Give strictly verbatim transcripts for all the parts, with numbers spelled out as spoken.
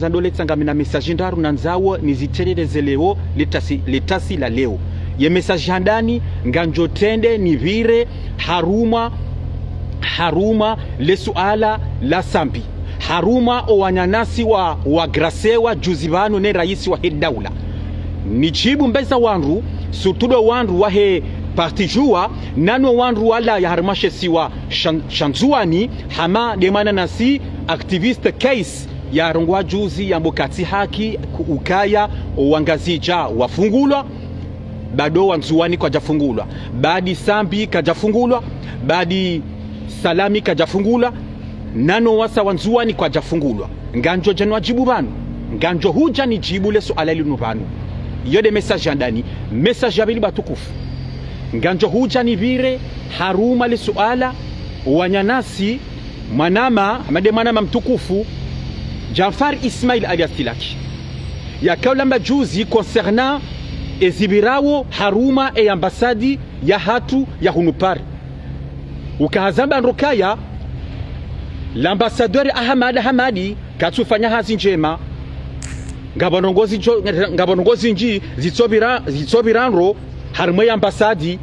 Zandole tsanga mina message ndraru nandzao nizitereledze leo, letasi, letasi la leo. Ye message ya handani, ngamdjo trende nipvire harumwa, harumwa le suala la Sambi. Harumwa owananyasi wa, wagrasewa juzi pvanu ne raisi wahe daula. Nidjibu mbeza wandru, surtout ndo wandru wahe parti Juwa, nano wandru walawa harumwa she isiwa sha, sha Ndzuwani, hama nde mwananyasi activiste Kays, yarongowa juzi yamba katsi haki ku-, ukaya owangazidja wafungulwa, bado wandzuwani kwadjafungulwa, badi Sambi kadjafungulwa, badi Salami kadjafungulwa, nano wasa wandzuwani kwadjafungulwa. Ngamdjo dja niwadjibu pvanu, ngamdjo hudja nidjibu le suala linu pvanu. Iyo nde message ya handani, message ya pvili watukufu. Ngamdjo hudja nipvire harumwa le suala owananyasi mwanama, hama nde mwanama mtukufu, Djanfar Ismail alias Tilaki. Yakaulamba juzi concernant ezipvirao harumwa e ambassade yahatru ya hunu Paris. Ukahazamba ndro kaya, l'ambassadeur Ahamada Hamadi katsufanya hazi ndjema. Ngapvo ndrongoo zidjo, ngapvo ndrongoo zindji zitsopvira, zitsopvira ndro harumwa e ambassade.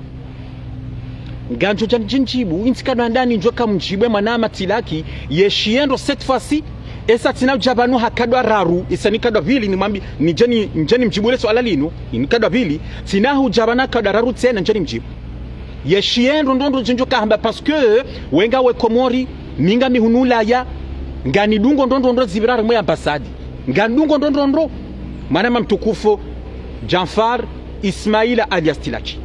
Ngamdjo dja nidjimdjibu, ntsi kadwa handani ndjo kamdjibu e mwanama Tilaki, yeshiye ndro cette fois-ci, esa tsina udja pvanu ha kadwa raru, esa ni kadwa pvili nimwambi, nidje ni, nidje nimdjibu le suala linu, ini kadwa pvili, tsina udja pvanu ha kadwa raru tsena nidje nimdjibu. Yeshiye ndro ndro ndro ndjo kahamba, parce que, wenga we Komori, mi ngami hunu Ulaya, nganidungo ndro ndro ndro zipvira harumwa e ambassade. Nganidungo ndro ndro ndro, mwanama mtukufu, Djanfar Ismaila alias Tilaki.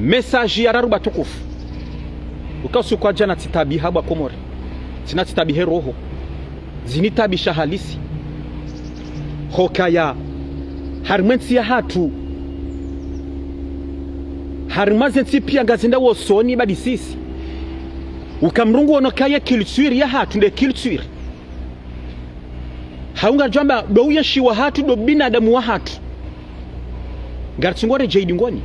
Message ya raru watukufu. Uka usiku wa djana tsitabiha wa Komori. Tsina tsitabihe roho. Zinitabisha halisi. Hukaya harumwa entsi yahatru, harumwa ze ntsi pia ngazendao usoni badi sisi. Uka mdru nguono kaya culture yahatru nde culture. Hau ngamdjo amba ndo uyenshi wahatru, ndo binadamu wahatru. Ngaritsungo redjeyi dingoni.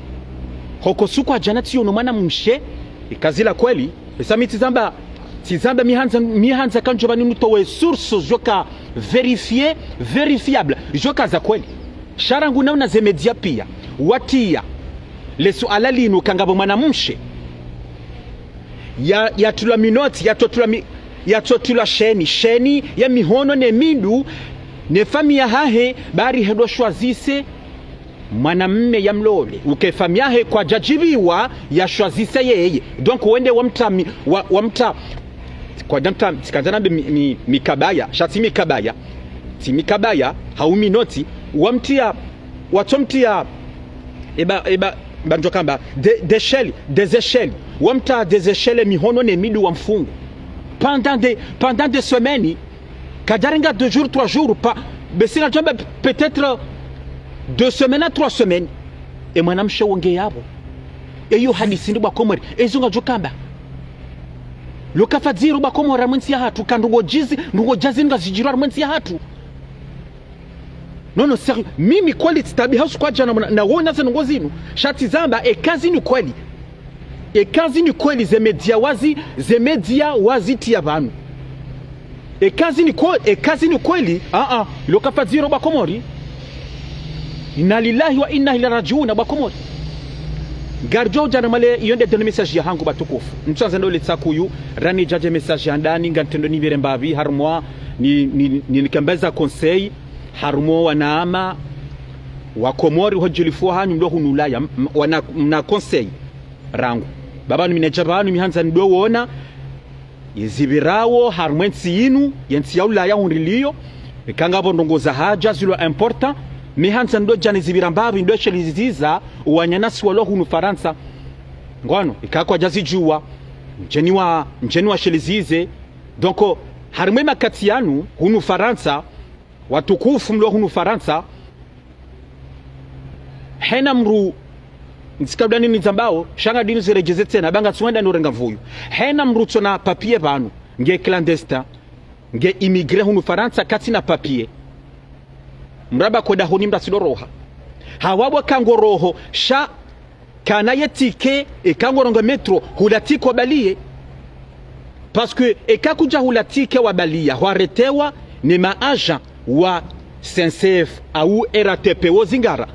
Hoko usiku wa djana tsiono mwanamshe, ikazi la kweli, esa mi tsizamba, tsizamba mi handza, mi handza kandjo pvanu nitowe source djo ka vérifié, vérifiable, djo ka za kweli. Sha rangu naona ze média pia, watia le suala linu ka ngapvo mwanamshe ya, yatulwa minots, yatsotulwa mi, yatsotulwa sheni, sheni ya mihono ne mindru, ne famiyi yahahe, bari hendo shwazise mwanamme yamlole. Uka e famiyi yahe kwadjadjibiwa, yashwazise yeye. Donc, wende wamtra mi, wa, wamtra, kwadja mtra, tsikandza nambe mi, mi, mikabaya, sha tsi mikabaya, tsi mikabaya, hau minots, wamtria, watsomtria, eba, eba, ba ndjo kamba, de, de échelle, des échelles. Wamtra des échelles mihono ne mindru wamfungu. Pendant des, pendant des semaines, kadjarenga deux jours, trois jours, pa, basi ngamdjo amba peut-être deux semaines à trois semaines. E mwanamshe wonge yapvo. Eyo hadisi ndri wa Komori, ezo ngamdjo kamba. Lo kafadziro wa Komori harumwa entsi yahatru, ka ndrongoo djizi, ndrongoo djazi ngazidjiro harumwa entsi yahatru. Non, non, sérieux. Mimi kweli tsitabiha usiku wa djana na, na wona ze ndrongoo zinu. Sha tsizamba, eka zinu kweli. Eka zinu kweli ze média wazi, ze média wazitia pvanu. Eka zinu kwe-, eka zinu kweli, ah, ah, lo kafadziro wa Komori. Inna lillahi wa inna ilaihi rajiuna wa Komori. Ngaridjo udja na male, iyo nde deno message yahangu watukufu. Ntsu anza ndo le tsakuyu, rani djadje message ya handani, ngamtrendo nipvire mbapvi, harumwa, ni, ni, ni, nikembeza conseil, harumwa wanama wa Komori, ho djilifu hanyu mlo hunu Ulaya, m-, m-, wana, mna conseil rangu. Baba ni mi nadja pvanu mi handza ndo wona, yezipvirao harumwa entsi yinu, yentsi ya Ulaya hundri liyo, eka ngapvo ndrongoo za hadja zilo important, mi handza ndo dja nizipvira mbapvi ndo sheliziza, owananyasi walo hunu Farantsa. Ngwano, eka kwadjazidjuwa, ndjeni wa, ndjeni washelizize. Donc, harumwa e makati yanu, hunu Farantsa, watukufu mlo hunu Farantsa, hena mdru, ntsikabla nini nizambao, sha ngamdjo niziredjeze tsena, ba ngatsuwenda norenga mvuyu. Hena mdru tsona papier pvanu, nge clandestin, nge immigré hunu Farantsa katsina papier. Mraba koda honi mratsi ndo roha. Hawabwa ka ngoroho, sha kana ye ticket, eka ngoronga métro, hula ticket wabaliye. Parce que eka kudja hula ticket wabaliya, hwaretewa, Ne ma agent wa S N C F au R A T P wo zingara.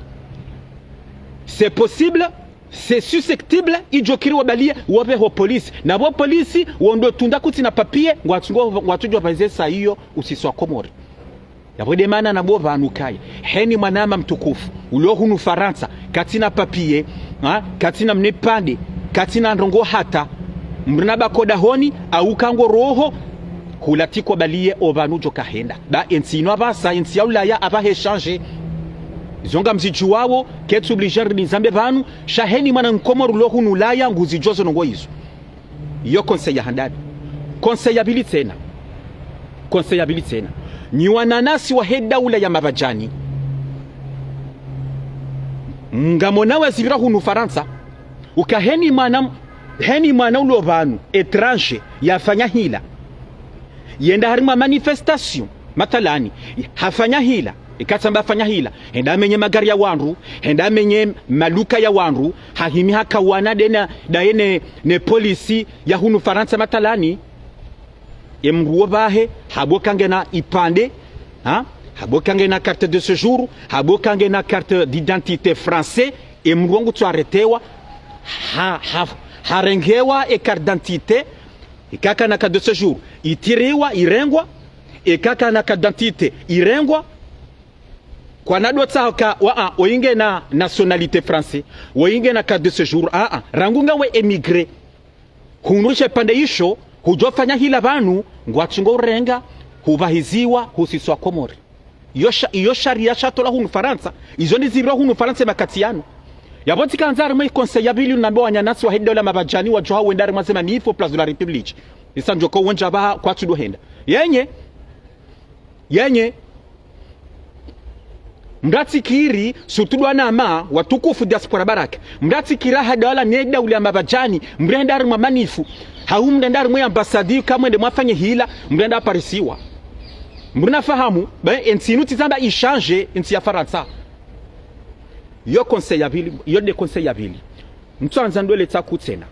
C'est possible, c'est susceptible, idjo kiri wabaliye, wapvehe ho polisi. Na pvo polisi, wo ndo tunda kutsina papier, ngwatsu-, ngwatsudjo pvaize sa iyo usiswa Komori. Yapvo nde mana na pvo pvanu kaya. Heni mwanama mtukufu, ulo hunu Farantsa, katsina papier, ha? Katsina mnipande, katsina ndrongo hata. Mrina bakoda honi, au kango roho, hula tsi kubaliye opvanu udjo kahenda. Ba entsi inu apvasa, entsi ya Ulaya apvaha échange. Zo ngamzidjuwawo, ketsu obligé ri nizambe pvanu, sha heni mwana Mkomori ulo hunu Ulaya, nguzidjuwa zo ndrongo izo. Iyo conseil ya handani. Conseil ya pvili tsena. Conseil ya pvili tsena. Nyi wananyasi wahe daula ya Mabadjani. Ngamwona wazipvira hunu Farantsa. Uka heni mwana, heni mwana ulo pvanu, étranger, yafanya hila. Yenda harimwa manifestation, mathalani, hafanya hila. Ika tsamba hafanya hila. Henda hamenye magari ya wandru, henda hamenye maduka ya wandru, hahimi hakawana nde na, ndaye ne, ne polisi ya hunu Farantsa mathalani. Emndru wo pvahe, hamba uka ngena ipande, ha? Hamba uka ngena carte de séjour, hamba uka ngena carte d'identité français, emndru wo ngutso arrêtéwa, ha, ha, harengewa e carte d'identité, ika kana carte de séjour, itiriwa, irengwa, ika kana carte d'identité, irengwa, kwana dotsaha uka, wa, a, oyi ngena nationalité français, oyi ngena carte de séjour, a, a, rangu ngawe émigré. Hunu she pande isho, hudjofanya hila pvanu, ngwatsungo urenga, hupvahiziwa, husiswa Komori. Iyo sha-, iyo sharia shatolwa hunu Farantsa, izo ndizipvira hunu Farantsa makati yanu. Yapvo tsikandza harimwa i conseil ya pvili nambe wananyasi wahe daula Mabadjani wadjoha wenda harimwa ze manifs place de la République. Isa ndjoko wendja pvaha kwatsu ndo henda. Yenye, yenye, mratsikiri, surtout wanama, watukufu diaspora baraka. Mratsikiri ha daula ne daula ya Mabadjani, mrenda harimwa manifs, hau mrenda harimwa ambassade, kamwende mwafanye hila, mrenda aparisiwa. Mrina fahamu, ba entsi inu tsi tsamba échange, entsi ya Farantsa. Iyo conseil ya pvili, iyo nde conseil ya pvili. Mtsandza ndwele tsaku tsena.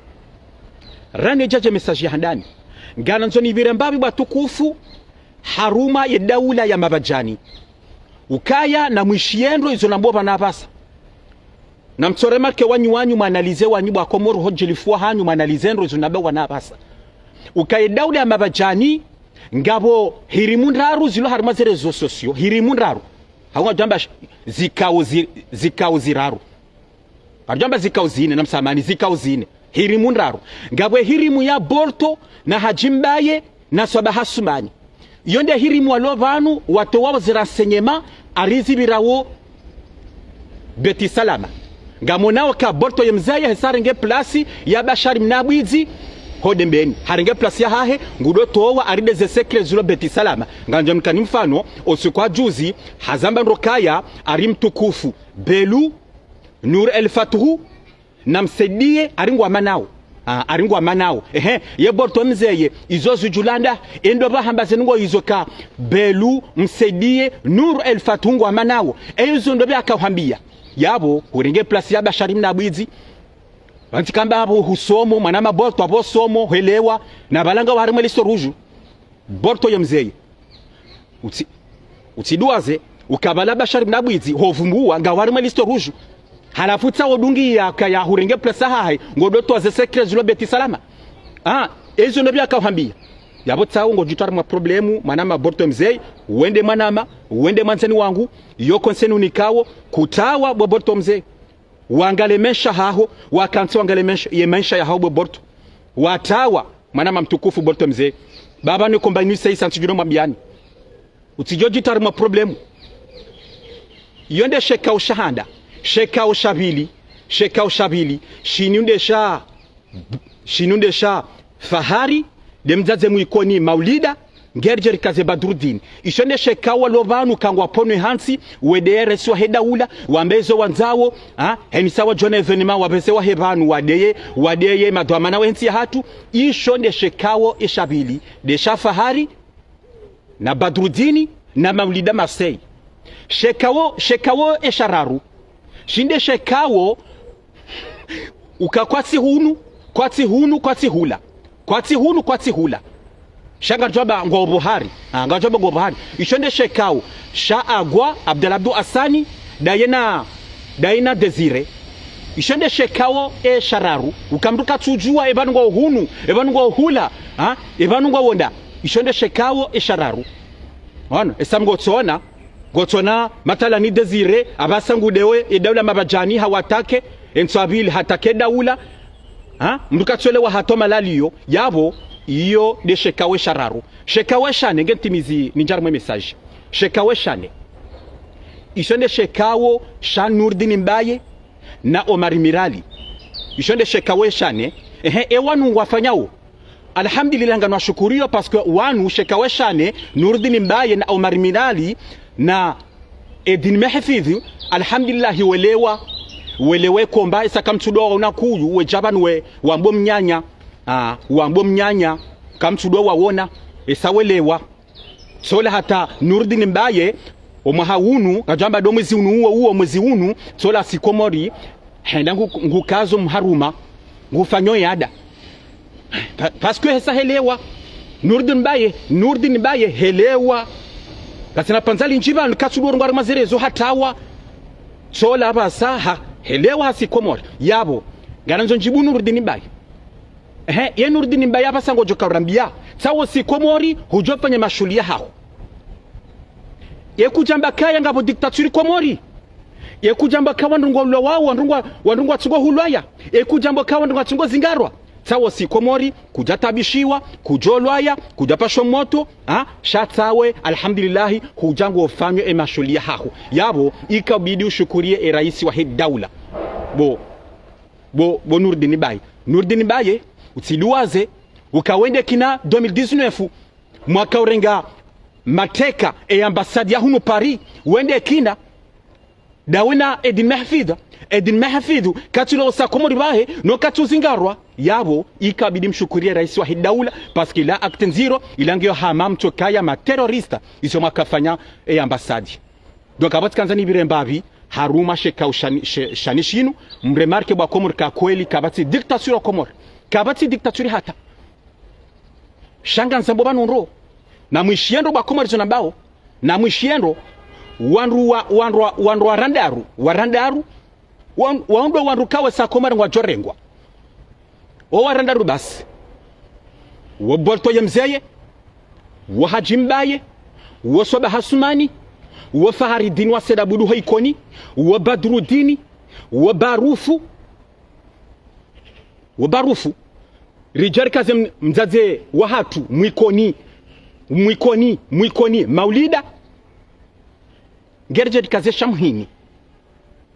Rane djadje message ya handani. Nganandzo nipvire mbapvi watukufu, harumwa ye daula ya Mabadjani. Ukaya na mwishiye ndro izo nambao pvanu apvasa. Na mtso remarquer wanyu wanyu mwanalize wanyu wa Komori ho djelifuwa hanyu mwanalize ndro izo nambao pvanu apvasa. Ukaya ye daula ya Mabadjani, ngapvo hirimu ndraru zilo harimwa ze réseaux sociaux, hirimu ndraru. Hau ngadjamba sh-, zikao zi-, zikao ziraru. Ngadjamba zikao zine, na msamahani, zikao zine. Hirimu ndraru. Ngapvo hirimu ya Borto, na Hadji Mbaye, na Swaba Hasumani. Iyo nde hirimu walo pvanu, watowa wo ze renseignements, arizipvirawo Beti Salama. Ngamonao ka Borto ye mzeye hesa harenge place ya Bashari Mnabwidzi, ho Dembeni. Harenge place yahahe, ngudo towa arinde ze secret zilo Beti Salama. Ngamdjo mnikani mfano, osiku wa juzi, hazamba ndro kaya, ari mtukufu, Belu, Nour El Fath, na Msaidié, ari ngwamanao. Ah, ari ngwamanao. Ehe, ye Borto mzeye, izo zidjulanda, endo pvahamba ze ndrongo izo ka, Belu, Msaidié, Nour El Fath ngwamanao. Ezo ndo pvya akahwambia. Yapvo, hurenge place ya Bashari Mnabwidzi. Pvantsi kamba apvo husomo, mwana ma Borto apvo somo, hwelewa, na pvala ngawo harimwa liste rouge. Borto ye mzeye. Utsi-, utsiduwaze, uka pvala Bashari Mnabwidzi, hovumbuwa, ngawo harimwa liste rouge. Halafu tsawo dungiya kaya hurenge place yahahe, ngodo towa ze secret zilo Beti Salama. Ah, ezo ndo pvya akahwambia. Yapvo tsawo ngodjitwara mwa problème, mwana ma Borto mzeye, wende mwanama, wende mwandzani wangu, iyo conseil nunikawo, kutawa bo Borto mzeye. Wangale maesha haho, wakantsi wangale maesha, ye maesha yahaho bo Borto. Watawa, mwana ma mtukufu Borto mzeye. Baba ne komba inu isa isa ntsidjuro mwambiani. Utsidjo djitwara mwa problème. Iyo nde shekao sha handa. Shekao sha pvili. Shekao sha pvili. Shinu nde sha, shinu nde sha Fahari, nde mdzadze mwa Ikoni Maulida, ngerdjeri kaze Badrudine. Isho nde shekao walo pvanu kangwa ponwe hantsi, wendeye resi wahe daula, wambe zo wandzawo, ha? Heni sawa djona événement wapveze wahe pvanu, wadeye, wadeye madhwamana we ntsi yahatru. Isho nde shekao esha pvili, nde sha Fahari, na Badrudine, na Maulida Marseille. Shekao, shekao esha raru. Shinde shekao, uka kwatsi hunu, kwatsi hunu, kwatsi hula. Kwatsi hunu, kwatsi hula. Sha ngadjwamba ngwao pvo hari. Ah, ngadjwamba ngwao pvo hari. Isho nde shekao sha Agwa, Abdallah Abdou Hassani, daye na, daye na Désiré. Isho nde shekao e sha raru. Uka mndru katsudjuwa, epvanu ngwao hunu, epvanu ngwao hula, ha? Epvanu ngwao nda. Isho nde shekao e sha raru. Ono, esa ngotsona, ngotsona, mathalani Désiré, apvasa ngudewe, e daula mapvadjani, hawatake, e ntsu ya pvili, hatake daula, ha? Mndru katsuelewa hata o malalio, yapvo, iyo nde shekao e sha raru. Shekao e sha nne, nge ntimizi, nindjari mwe message. Shekao e sha nne. Isho nde shekao sha Nourdine Mbaye na Omar Mirali. Isho nde shekao e sha nne. Ehe, e wanu ngwafanyao. Alhamdulillah, ngam washukuriyo, parce que wanu shekao e sha nne, Nourdine Mbaye na Omar Mirali na Edine Mehfidh, alhamdulillah, welewa, welewa e komba, esa kamtsudo waona kuyu, wedja pvanu we, wambo mnyanya, ah, wambo mnyanya, kamtsudo waona, esa welewa. Tsola hata Nourdine Mbaye, o mwaha unu, ngadjwamba ndo mwezi unu uwo, uwo mwezi unu, tsola si Komori, henda ngu-, ngukazo mharuma, ngufanyo yada. Pa-, parce que hesa helewa. Nourdine Mbaye, Nourdine Mbaye helewa. Kasina pvandza lindji pvanu, katsudoro ngwari mazerezo hatawa. Tsola apvasa ha, helewa ha si Komori. Yapvo, ngarandzo ndjibu Nourdine Mbaye. Ehe, ye Nourdine Mbaye apvasa ngodjo kaurambia. Tsawo si Komori, hudjo fanya mashuhuli yahaho. Ye kudjamba kaya ngapvo dictature Komori. Ye kudjamba ka wandru ngwalwao, wandru ngwa, wandru ngwatsungo hulwaya. Ye kudjamba ka wandru ngwatsungo zingarwa. Tsawo si Komori, kudja tabishiwa, kudjo lwaya, kudja pashwa moto, ha? Sha tsawe, alhamdulillahi, hudja ngofanyo e mashuhuli yahaho. Yapvo, ikabidi ushukuriye e raisi wahe daula. Bo, bo, bo Nourdine Mbaye. Nourdine Mbaye, utsiduwaze, uka wende kina deux mille dix-neuf, mwaka urenga mateka e ambassade ya hunu Paris, wende kina, dawe na Edine Mehfidh, Edine Mehfidh, katsulo sa Komori pvahe, no katsuzingarwa, yapvo, ikabidi mshukuriye raisi wahe daula, parce que la acte ndziro, ila ngiyo hama mtsokaya ma terroriste, izo mwakafanya e ambassade. Donc, apvatsi kandza nipvire mbapvi, haruma shekao shani-, she-, shani shinu, mremarque bo wa Komori ka kweli, kapvatsi dictature wa Komori. Kapvatsi dictature hata. Sha ngamzambo pvanu ndro. Na mwishiye ndro bo wa Komori zo nambao. Na mwishiye ndro. Wandru wa, wandru wa, wandru wa randaru. Wa randaru. Wan-, wandru, wandru kawe sa Komori ngwadjorengwa. O wa randaru basi. Wo Bolto ye mzeye. Wo Hadji Mbaye. Wo Swaba Hasumani. Wo Faharidini wa Said Abdou ho Ikoni. Wo Badrudini. Wo Barufu. Wo Barufu. Ridjarikaze m-, mdzadze wahatru, Mwikoni. Mwikoni, Mwikoni, Maulida. Ngeri djarikaze Shamhini.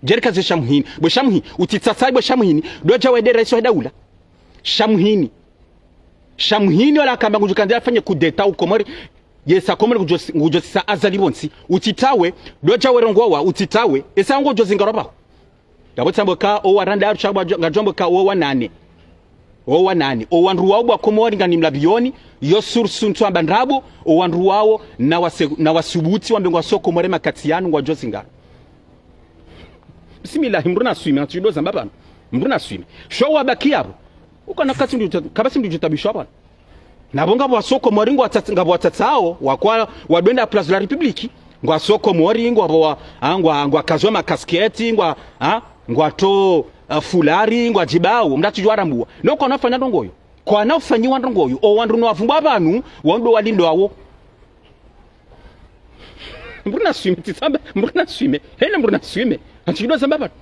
Djarikaze Shamhini. Bwe Shamhini, utsitsatsayi bwe Shamhini. Ndo dja wende raisi wa daula. Shamhini. Shamhini wala kamba ngudjo kandza afanye kudeta u Komori. Yesa Komori ngudjo, ngudjo tsisa Azali pvontsi. Utsitsawe, ndo dja werongowa, utsitsawe. Esa ngudjo zingarwa pvaho. Ngapvo tsambo ka o wa randaru sha ngwadjo-, ngadjwambo ka o wa nane. O wa nane. O wandru wao bo wa Komori ngani mlapvioni, yo source ntsu amba ndrabo, o wandru wao na wase-, na wasubuti wambe ngwasoko more makati yanu ngwadjo zingara. Bismillahi, mndru naswime, natsi ndo zamba pvanu. Mndru naswime. Sho wabaki yapvo. Uka na kati mndru djo-, kapvatsi mndru djo tabishwa pvanu. Napvo ngapvo wasoko Komori ngwatsats-, ngapvo watsatsao, wakwa wadwenda Place de la République, ngwasoko Komori, ngwapvo wa, ah, ngwa, ngwakazwa makasketi, ngwa, ah, ngwato, ah, fulari, ngwadjibao, mndru atsidjuwa rambuwa. No kwana ufanya ndrongo yo. Kwana ufanyiwa ndrongo yo. O wandru no wavumbwa pvanu, wandru walindo wawo. Mndru naswime, tsitsamba, mndru naswime. Hena mndru naswime. Natsi ndo zamba pvanu.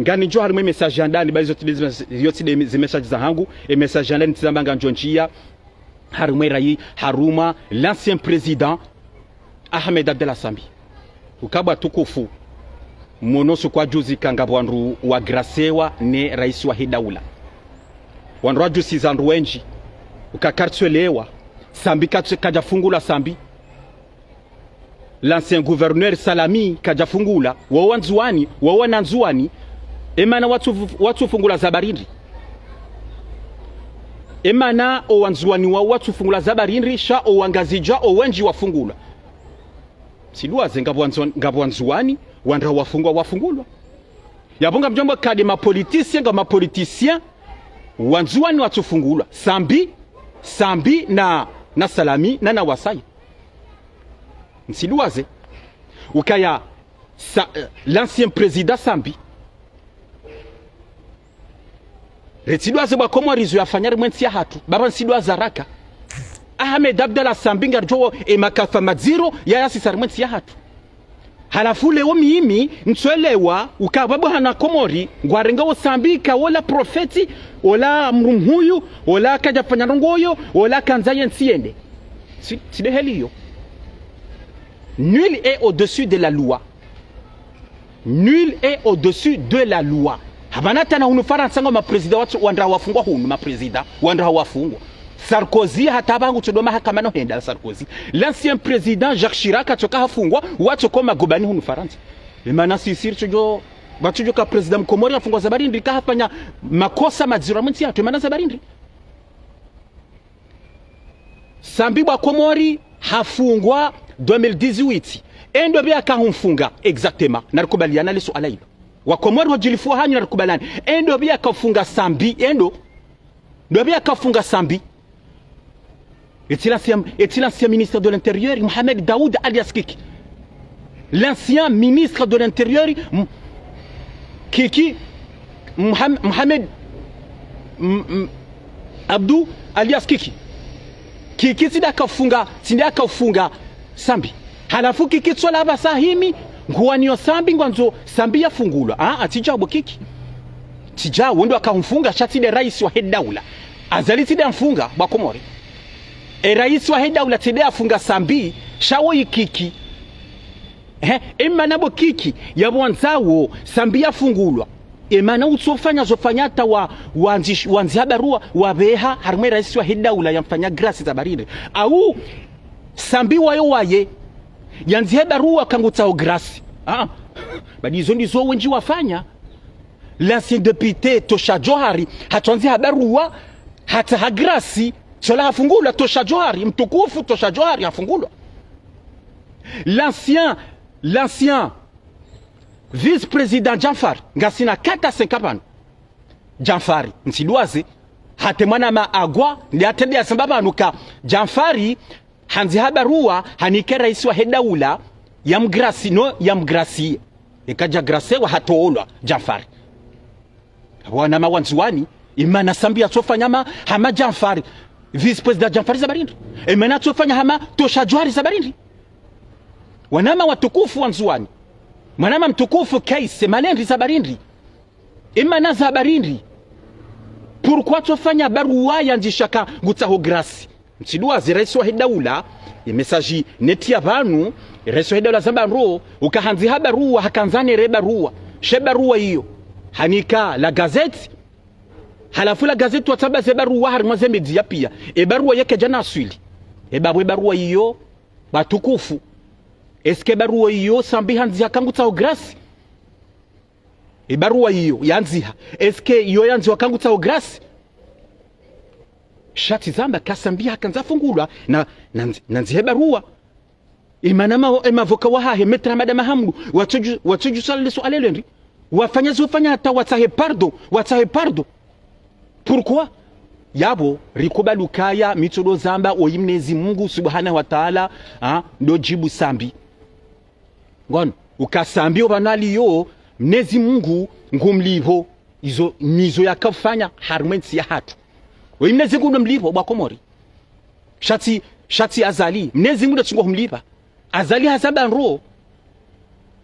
Nganidjo harimwa e message ya ndani, ba izo tsi nde zi mes-, izo tsi nde zi message zahangu, e message ya ndani tsitsamba nganidjo ndjiya, harimwa e rayi, haruma, l'ancien président, Ahmed Abdallah Sambi. Uka bo watukufu, mwono usiku wa juzi ka ngapvo wandru wagrasewa ne raisi wahe daula. Wandru wadjusiza wandru wendji, uka karitswelewa, Sambi katsu-, kadjafungulwa Sambi. L'ancien gouverneur Salami kadjafungulwa, wo wa Ndzuwani, wo wa na Ndzuwani, emana watsu-, watsufungulwa za barindi. Emana o wa Ndzuwani wa watsufungulwa za barindi, sha o wa Ngazidja o wendji wafungulwa. Tsi ndo waze ngapvo wa Ndzuwa-, ngapvo wa Ndzuwani, wandru wafungwa wafungulwa. Yapvo ngamdjwambo ka nde ma politiciens, nga ma politiciens, wa Ndzuwani watsufungulwa. Sambi, Sambi na, na Salami, na na Wasaya. Ntsiduwaze. Ukaya sa, eh, l'ancien président Sambi. Retsiduwaze bwa Komori zo yafanya harimwa entsi yahatru. Baba ntsiduwaza raka. Ahmed Abdallah Sambi ngaridjuwao e makafa madziro yayasisa harimwa entsi yahatru. Halafu leo mimi, ntswelewa, uka babo hana Komori, ngwarengao Sambi ka wola profeti, wola mdru mhuu, wola kadjafanya ndrongoo, wola kandza yentsi yende. Tsi, tsi de heli iyo. Nul est au-dessus de la loi. Nul est au-dessus de la loi. Hapvana tsena hunu Farantsa ngo ma président watso, wandru wafungwa hunu, ma président, wandru wafungwa. Sarkozy hata pvangu tsodo mahakamani hwenda Sarkozy. L'ancien président Jacques Chirac atsoka hafungwa, watsoka magobani hunu Farantsa. Emana sisi ritsodjo, batsodjo ka président mkomori hafungwa za bari ndri, ka hafanya makosa madziro harimwa entsi yahatru, emana za bari ndri. Sambi bwa Komori hafungwa deux mille dix-huit. Endo pvi yakahumfunga, exactement. Narikubaliana le suala ilo. Wa Komori wadjilifu hanyu narikubaliana. Endo pvi yakafunga Sambi, endo. Ndo pvi yakafunga Sambi. Est-il ancien, est-il ancien ministre de l'Intérieur, Mohamed Daoud alias Kiki. L'ancien ministre de l'Intérieur, M-, Kiki, Moham-, Mohamed, M-, M-, Abdou alias Kiki. Kiki tsi nde yakafunga, tsi nde yakafunga Sambi. Halafu Kiki tsola pvasa himi, nguwaniyo Sambi, ngwandzo Sambi yafungulwa. Ah, ah, tsi djabu Kiki. Tsi djabu, ndo wakahumfunga, sha tsi nde raisi wahe daula. Azali tsi nde yamfunga, bwa Komori. E raisi wahe daula tsi nde yafunga Sambi, sha woyi Kiki. He, emana bo Kiki, yapvo wandzawo, Sambi yafungulwa. Emana utsofanya zofanya hata wa, wandzish-, wandziha barua, wapveha, harimwa e raisi wahe daula yamfanya grâce za bari ndri. Au, Sambi wayo waye, yandzihe barua ka ngutsaho grâce. Ah, badi izo ndizo wendji wafanya. L'ancien député Tosha Djohari, hatwandziha barua, hatsaha grâce, tsola hafungulwa Tosha Djohari, mtukufu Tosha Djohari hafungulwa. L'ancien, l'ancien vice-président Djanfari, ngasina quatre à cinq pvanu. Djanfari, ntsiduwaze, hata mwanama Agwa, nde yatrende yazamba pvanu ka Djanfari, handziha barua, hanike raisi wahe daula, yamgrâce, no, yamgrâce. Eka kadja grâcewa hatolwa, Djanfari. Apvo wanama wa Ndzuwani, emana Sambi yatsofanya hama, hama Djanfari. Vice-président Djanfari za bari ndri. Emana yatsofanya hama Tosha Djohari za bari ndri. Wanama watukufu wa Ndzuwani. Mwanama mtukufu Kaise, emana ndri za bari ndri. Emana za bari ndri. Pourquoi tsofanya barua yandzisha ka ngutsaho grâce. Ntsiduwaze raisi wahe daula, e message netriya pvanu, raisi wahe daula zamba ndro, uka handziha barua, hakandza nere barua. She barua iyo, hanika La Gazette, halafu La Gazette watsamba ze barua harimwa ze média pia. E barua yeka djana aswili. E bapvo e barua iyo, batukufu. Est-ce que barua iyo Sambi handziha ka ngutsaho grâce? E barua iyo yandziha. Est-ce que iyo yandziha ka ngutsaho grâce? Sha tsi zamba ka Sambi hakandza fungulwa na, na, nandzihe barua. Emana ma, e mavoka wahahe, Maître Hamada Mahamudu, watsodju, watsodju swala le suala lendri. Wafanya zofanya hata watsahe pardon, watsahe pardon. Pourquoi? Yapvo, rikubali ukaya, mi tsodo zamba, oyi Mnyezi Mungu, Subhanahu wa Taala, ha, ndo djibu Sambi. Ngono, uka Sambi opvanu aliyo, Mnyezi Mungu ngumlipvo, izo, nizo yakafanya, harimwa entsi yahatru. Oyi Mnyezi Mungu ndo mlipvo, bwa Komori. Sha tsi, sha tsi Azali, Mnyezi Mungu ndo tsi ngwa humlipva. Azali hazamba ndro.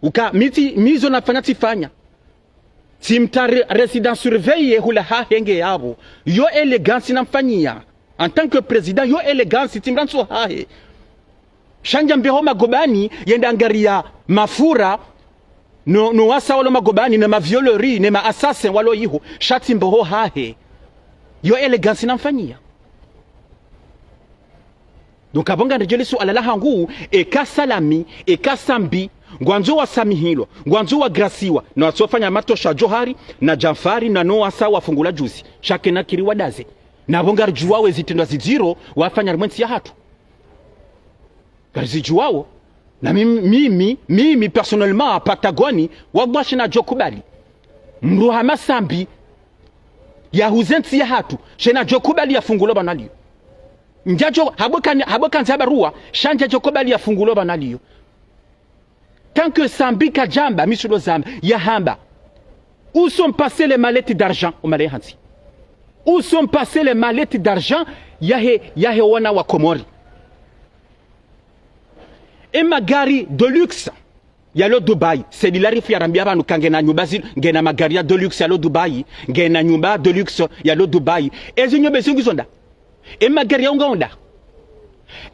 Uka, mi tsi, mi zo nafanya tsifanya. Tsimtsaha ré-, résidence surveillée hula hahe nge yapvo. Yo élégance namfanyia. En tant que président, yo élégance tsimrantso hahe. Sha ndjambe ho magobani, yende angariya mafura, no, no wasa walo magobani, ne ma violeurs, ne ma assassins walo iho. Sha tsimbe ho hahe. Yo élégance namfanyia. Donc, apvo ngamredjeyao le suala lahangu, eka Salami, eka Sambi, ngwandzo wasamihilwa, ngwandzo wagrasiwa, na watsofanya hama Tosha Djohari, na Djanfari, na no wasa wafungulwa juzi, sha kena kiri wadaze. Na apvo ngaridjuwao ezitrendwa zidziro, wafanya harimwa entsi yahatru. Ngarizidjuwao, na mimi, mimi, mimi, personnellement, à Patagoni, wagwa shina djokubali. Mdru hama Sambi, yahuze ntsi yahatru, shina djokubali yafungulwe pvanu aliyo. Ndjadjo, habo kani, habo kandzi ha barua, sha ndjadjo kubali yafungulo pvanu liyo. Tant que Sambi kadjamba, mi tsudo zamba, yahamba: Où sont passées les mallettes d'argent? Omale hantsi. Où sont passées les mallettes d'argent yahe, yahe wana wa Komori? E magari de luxe yalo Dubai. Said Larifou yarambia pvanu ka ngena nyumba zi, ngena magari ya de luxe yalo Dubai, ngena nyumba de luxe yalo Dubai. Ezi nyumba ezi ngizo nda? E magari yao ngayo nda?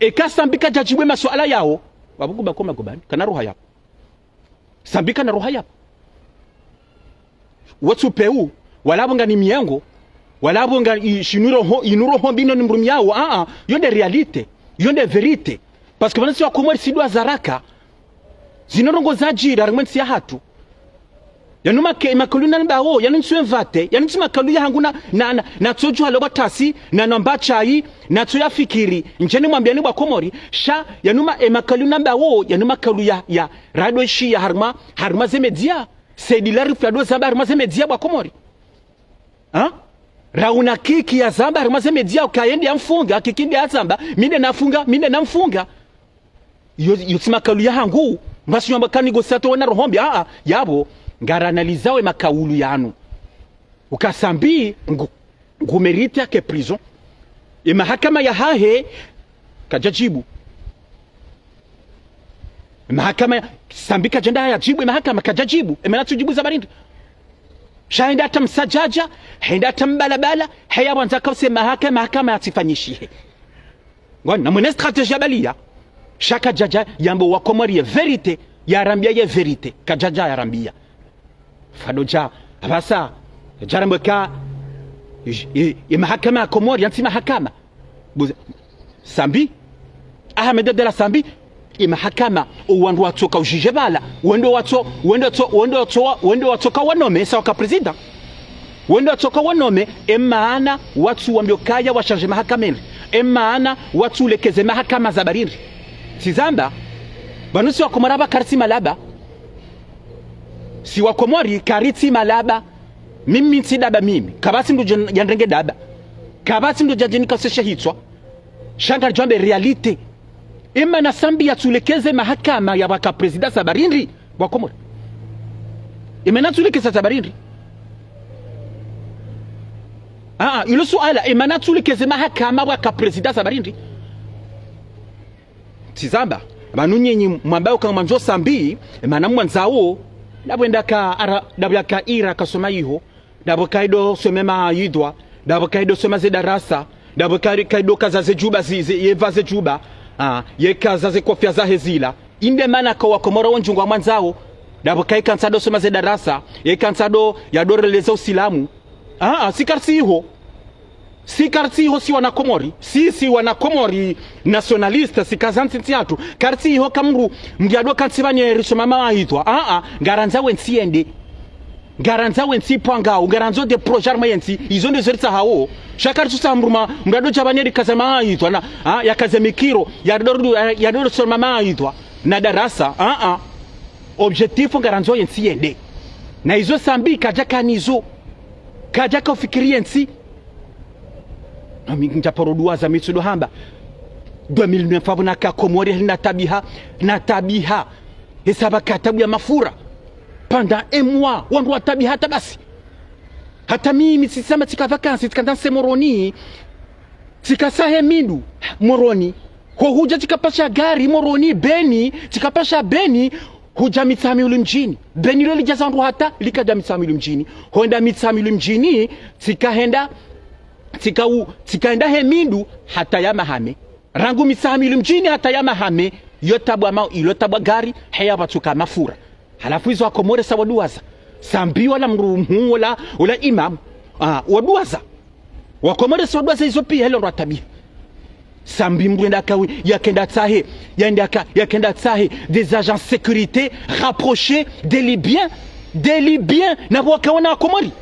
Eka Sambi kadjadjibu e masuala yao, wabukuba koma gobani, kana roha yapvo. Sambi kana roha yapvo. Watsu peu, wala pvo ngani miyango, wala pvo nga i-, shinuro ho, inuro ho mbino ni mrumiyao, a, a, yo nde réalité, yo nde vérité. Parce que pvanu si wa Komori si ndo wazaraka, zinu ndrongoo zadjiri harimwa entsi yahatru. Yanu make, makaulu nambao, yanu ntsu emvate, yanu ntsi makaulu yahangu na, na, na, natsodjuha lo bwatasi, na namba shayi, natso yafikiri, ndjeni mwambiani wa Komori, sha, yanu ma, e makaulu nambao, yanu makaulu ya, ya, rado ishiya harimwa, harimwa ze média. Said Larifou yado zamba harimwa ze média wa Komori. Ha? Rauna Kiki yazamba harimwa ze média uka ye nde yamfunga, Kiki nde yazamba, mi nde nafunga, mi nde namfunga. Yo, yo tsi makaulu yahangu, mbasi nyamba kani go sato wana roho mbi, a, a, yapvo, ngara analysao e makaulu yanu. Uka Sambi, ngu, ngu mérité yake prison. E mahakama yahahe, kadjadjibu. E mahakama ya, Sambi kadjenda yadjibu, e mahakama kadjadjibu. E mana tsudjibu za barindi. Sha henda hata msadjadja, henda hata mbalabala, heya wandza kause mahakama, mahakama yatsifanyishihe. Ngwani, na mwene stratégie ya baliya. Sha kadjadja yambe wa Komori ye vérité, yarambia ye vérité, kadjadja yarambia. Fado dja, apvasa, djarambwe ka, i, i, i mahakama ya Komori, yantsi mahakama. Buze, Sambi, Ahmed Abdallah Sambi, e mahakama, o wandru watsoka udjidje pvala, wendo watso, wendo watso, wendo watso, wendo watsoka wanome, sa waka président. Wendo watsoka wanome, e mana watsu wambio kaya washanje mahakama endri. E mana watsu lekeze mahakama za barindi. Tsizamba, pvanu si wa Komori apva karitsi malaba. Si wa Komori karitsi malaba. Mimi ntsi daba mimi. Kapvatsi mndru djan-, yandrenge daba. Kapvatsi mndru djadjinika seshe hitswa. Sha ngaridjo wambe réalité. E mana Sambi yatsulekeze mahakama ya waka président za barindi wa Komori? E mana yatsulekeze za barindi? A, a, ilo suala, e mana yatsulekeze mahakama waka président za barindi? Tsizamba, pvanu nyinyi mwamba uka mwandzo Sambi, e mana mwandzao, dapvo enda ka ara, dapvo yaka ira kasoma iho, dapvo kaido some maidhwa, dapvo kaido soma ze darasa, dapvo kai-, kaido kaza ze djuba zi, ze, yepva ze djuba, a, yekaza ze kofia zahe zila. Inde mana ka wa Komori wondjungu wamwandzao, dapvo kai kantsa do soma ze darasa, yekantsa do yadoreleza usilamu. A, a, si karitsi iho. Si karitsi iho si wana Komori. Si, si wana Komori nationaliste, si kaza ntsi ntsi yatru. Karitsi iho ka mndru, mndru yado kantsi pvanu risoma maidhwa. A, a, ngarandzao entsi yende. Ngarandzao entsi ipvangao, ngarandzao des projets harimwa yentsi, izo nde zo ritsahao. Sha karitsu sa mndru ma, mndru yado dja pvanu rikaza maidhwa, na, a, yakaze mikiro, yado, yado soma maidhwa, na darasa, a, a. Objectif ngarandzao yentsi yende. Na izo Sambi kadjaka nizo. Kadjaka ufikiri yentsi. Ami ndjaparo duwaza mi tsudo hamba. Deux mille neuf apvo naka Komori hali na tabiha, na tabiha. Hesaba ka tabu ya mafura. Pendant un mois, wandru watabiha hata basi. Hata mimi tsisema tsika vacances, tsika ndanse Moroni. Tsika sahe mindu Moroni. Ho hudja tsika pasha gari Moroni, Beni, tsika pasha Beni, hudja Mitsamihuli mdjini. Beni lo lidjaza wandru hata, likadja Mitsamihuli mdjini. Ho enda Mitsamihuli mdjini, tsika henda, tsika u, tsika enda he mindu hata ya Mahame. Rangu Mitsamihuli mdjini hata ya Mahame, yo tabu ama, ilo tabu gari, heya pvatsuka mafura. Halafu izo wa Komori sa waduwaza. Sambi wala mndru mhuu wala, wala imamu. A, waduwaza. Wa Komori sa waduwaza izo piya helo rwatabiha. Sambi mndru yenda kawi, yakenda tsahe, yenda ka, yakenda tsahe, des agents sécurité rapprochés des Libyens, des Libyens, na pvo waka wana wa Komori.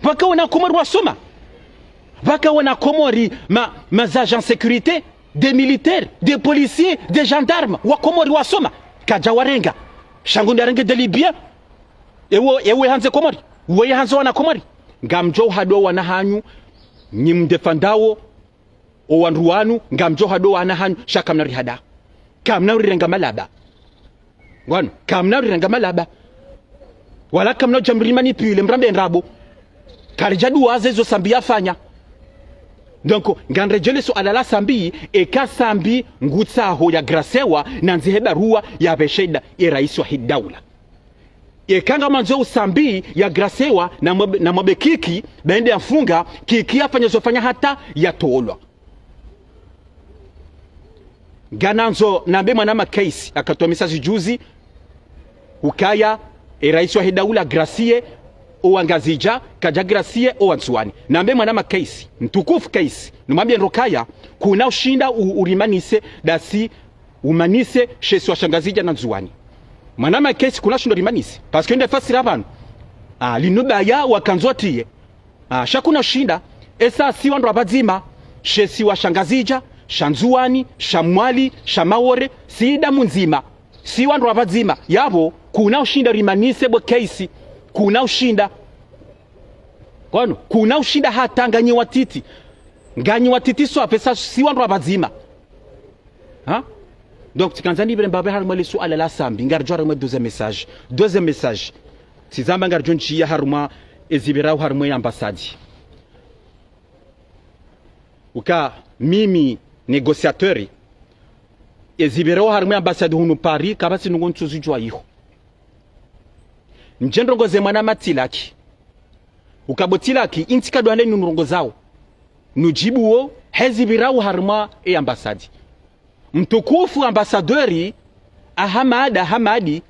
Pvaka wana wa Komori wasoma. Pvaka wana wa Komori ma, ma agents sécurité, des militaires, des policiers, des gendarmes, wa Komori wasoma. Kadja warenga. Sha ngu nde yarenge des Libyens. Ewo, ewe handze Komori. Weye handze wana Komori. Ngamdjo uhado wana hanyu, nyi mdefandao O wandru wanu, ngamdjo hado wana hanyu, sha kamna rihada. Kamna rirenga malaba. Ngwanu, kamna rirenga malaba. Wala kamna udja mrima ni pile, mrambe ndrabo. Karidja duwaze zo Sambi yafanya. Donc, nganredjele suala la Sambi, eka Sambi ngutsaho ya gracewa, nandzihe baruwa ya pvesheda, ye raisi wahe daula. Eka ngamwandzo Sambi ya gracewa, na mwabe, na mwabe Kiki, baende yamfunga, Kiki yafanya zo fanya hata yatolwa. Nganandzo nambe mwanama Kaisi, akatowa message juzi, ukaya, e raisi wahe daula gracié o wa Ngazidja, kadja gracié o wa Ndzuwani. Nambe mwanama Kaisi, mtukufu Kaisi, numwambie ndro kaya, kuna ushinda u-, urimanise, dasi umanise she isiwa sha Ngazidja na Ndzuwani. Mwanama Kaisi, kuna ushinda urimanise. Parce que nde fasira pvanu. Ah, linu baya wakandzo tiye. Ah, sha kuna ushinda, esa si wandru wapvadzima, she isiwa sha Ngazidja, sha Ndzuwani, sha Mwali, sha Maore, si damu ndzima, si wandru wapvadzima, yapvo, kuna ushinda rimanise bo Kaisi, kuna ushinda. Kwanu, kuna ushinda hata nganyi watiti, nganyi watiti swafi, esa si wandru wapvadzima. Ha? Donc, tsikandza nipvire mbapvi harumwa le suala la Sambi, ngaridjo harumwa deuxième message. Deuxième message. Tsizamba ngaridjo ntshiya harumwa ezipvirao harumwa ye ambassade. Uka mimi négociateur, ezipvirao harumwa ye ambassade hunu Paris, kapvatsi ndrongo ntsuzidjuwa iho. Ndje ndrongo ze mwanama Tilaki. Uka bo Tilaki, intsi kadwale nu ndrongo zao. Nudjibuo, hezipvirao harumwa e ambassade. Mtukufu ambassadeur Ahamada Hamadi,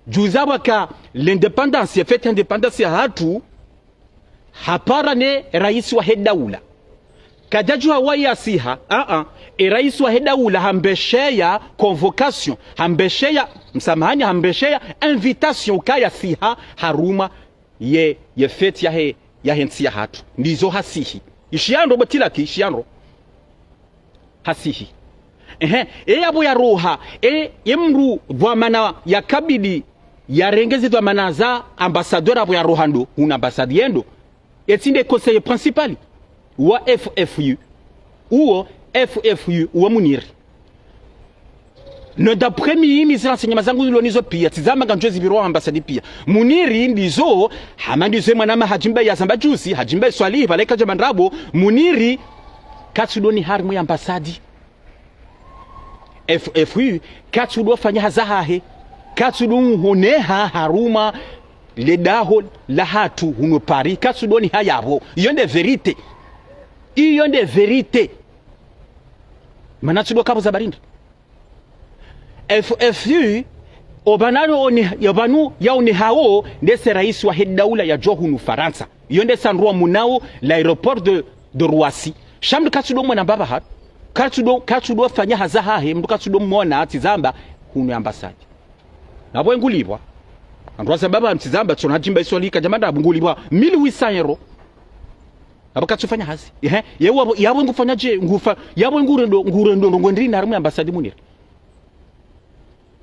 juzi apvaka l'indépendance, ye fête indépendance yahatru, hapara ne raisi wahe daula. Kadjadjuha wayasiha, a-a, e raisi wahe daula hambesheya convocation, hambesheya, msamahani, hambesheya invitation ukaya yasiha harumwa ye, ye fête yahe, yahe ntsi yahatru. Ndizo hasihi. Ishiya ndro bo Tilaki, ishiya ndro. Hasihi. Ehe, e yapvo yaroha, e, ye mndru dhwamana yakabidi yarenge ze dhwamana za ambassadeur apvo yaroha ndo, hunu ambassade yendo. Ye tsi nde conseiller principal wa F F U. Uwo F F U, uwo Muniri. No d'après mi, mi zi renseignements zangu nilo nizo pia, tsizamba ngamdjo zipviro ambassade pia. Muniri ndizo, hama ndizo ye mwanama Hadji Mbaye yazamba juzi, Hadji Mbaye Swalihi, pvala ikadja mandrabo, Muniri, katsudo ni harumwa ye ambassade. F F U, katsudo fanya hazi yahahe, katsudo uhoneha harumwa le daho lahatru hunu Paris, katsudo ni haya pvo. Iyo nde vérité. Iyo nde vérité. Mana tsudo kapvo za barindi. F F U, opvanu yaone, opvanu yaonehao, nde se raisi wahe daula yadjo hunu Farantsa. Iyo nde sa ndro wamonao l'aéroport de, de Roissy. Sha mndru katsudo mwona mbapvi hatru. Katsudo, katsudo fanya hazi yahahe, mndru katsudo mwona tsizamba hunu ambassade. Napvo ngulipvwa. Wandru wazamba pvanu tsizamba tsona Hadji Mbaye Swalihi kadja mandrabo ngulipvwa mille huit cents euros. Apvo katsufanya hazi. Ehe, ye wapvo, yapvo ngufanya dje, ngufa, yapvo ngurendo, ngurendo ndrongo ndrini harumwa ye ambassade Muniri.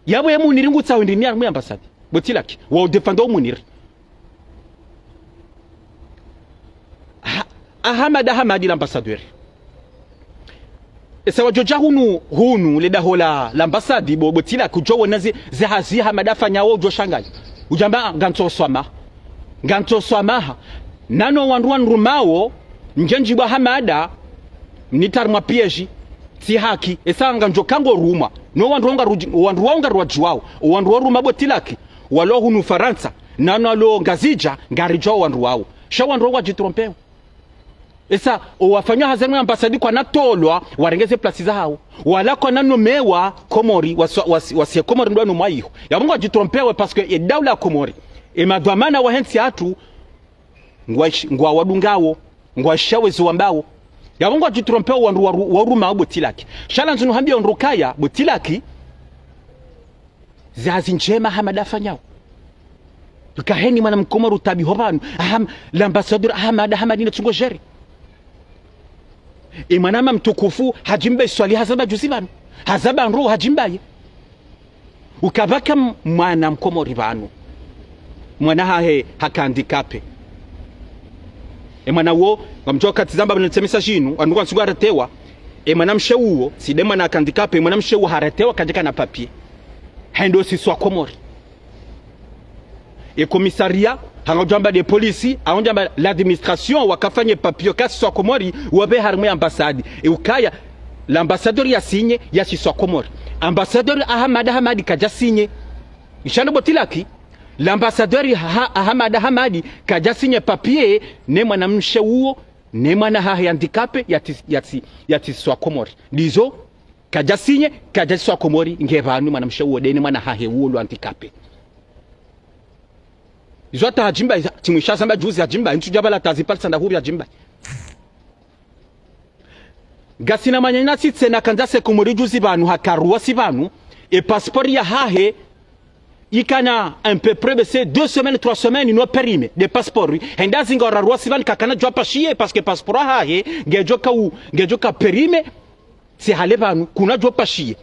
Yapvo ye Muniri ngutsaho ndrini harumwa ye ambassade. Bo Tilaki, wa udéfendre o Muniri. Ha-, Ahamada Hamadi l'ambassadeur. Esa wadjo dja hunu, hunu, le daho la, l'ambassade, bo, bo Tilaki, udjo wona ze, ze hazi Ahamada yafanyao, udjo shangaya. Udjamba, ngantsoswamaha. Ngantsoswamaha. Nano wandru wanirumao, ndje ndjibwa Ahamada, mnitie harumwa piège, tsi haki, esa ngamdjo kangorumwa. No wandru wanga ruji-, wandru wanga ruwadjuwao, wandru waruma bo Tilaki, walo hunu Farantsa, nano walo Ngazidja, ngaridjuwao wandru wao. Sha wandru wanga wadjitrompeo. Esa, owafanya hazi harumwa ye ambassade kwana tolwa, warenge ze place zahao. Wala kwana nomewa Komori, wasi-, wasi-, wasiye Komori ndo wanomwa iho. Yapvo ngwadjitrompewe parce que ye daula ya Komori, ye madhwamana wahe ntsi yahatru, ngwa-, ngwawadungao, ngwashawezi wambao. Yapvo ngwadjitrompewe wandru waru-, warumao bo Tilaki. Sha la ndzunu hambia ondro kaya, bo Tilaki, ze hazi ndjema Ahamada yafanyao. Kaheni mwana mkomori utabiho pvanu. Aham-, l'ambassadeur Ahamada Hamadi ne tsungo gérer. Ye mwanama mtukufu Hadji Mbaye Swalihi hazamba juzi pvanu. Hazamba ndro Hadji Mbaye. Ukapvaka m-, mwana mkomori pvanu. Mwana hahe haka handicapé. Ye mwana wo, ngamdjuwa katsi zamba pvanu nitsemesa shinu, wandru wantsigo aratewa. E mwanamshe uwo, tsi nde mwana handicapé, e mwanamshe uwo haretewa kadjaka na papier. Hende osisi wa Komori. E commissariat, hanga udjwamba nde polisi, hanga udjwamba l'administration, wakafanye papier, ka sisi wa Komori, wapve harimwa e ambassade. E ukaya, l'ambassadeur ya signé, ya sisi wa Komori. Ambassadeur Ahamada Hamadi kadja signé. Ishano Botilaki, l'ambassadeur ha, Ahamada Hamadi kadja signé papier, ne mwanamshe uwo, ne mwana hahe handicapé, ya tsi, ya tsi, ya tsi sisi wa Komori. Ndizo, kadja signé, kadja sisi wa Komori, nge pvanu mwanamshe uwo, nde ne mwana hahe uwo lo handicapé. Izo hata Hadjimba, tsimwisha zamba juzi Hadjimba, ntsu djabala tazi pali sanda huri Hadjimba. Ngasina mwananyasi tsena kandza se Komori juzi pvanu, haka Roissy pvanu, e passeport ya hahe, ikana à peu près bese deux semaines, trois semaines, no périmé, nde passeport, hende hazinga ora Roissy pvanu kakana djwa pashiye, parce que passeport ya hahe, ngedjo ka u, ngedjo ka périmé, tsi hale pvanu, kuna djwa pashiye.